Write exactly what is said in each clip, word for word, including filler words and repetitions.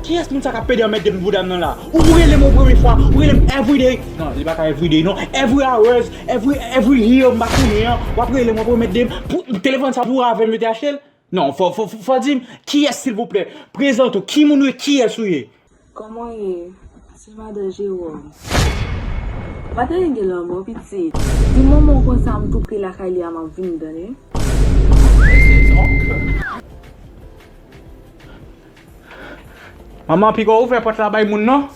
Kiyès moun sa k ap pede anmède m pou dam nan la? Ou rele m yon premye fwa, ou rele m everyday. Non, li pa ka everyday non. Every hours, every, every year, m pa konnen an. W ap rele m, w ap remède m. Pou telefòn sa pou avè m yo te achte l? Non, fò, fò, fò, fò di m, kiyès silvouplè? Prezante w, ki moun ou ye, kiyès ou ye? Kòman w ye? Se madan Jewòm. Madan gen lanmò pitit. Di manman w konsa m tou pre lakay li a m ap vin, tande. Manman, piga w ouvè pòt la bay moun non.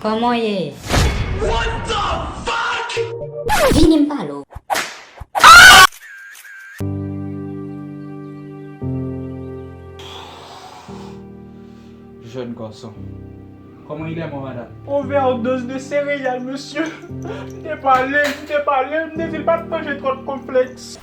Kòman w ye? Vini m pale w. Jèn gason. Comment il est, mon madame? Overdose de céréales, monsieur. M te pale, m te pale, m te di l pa t manje twòp konflèks.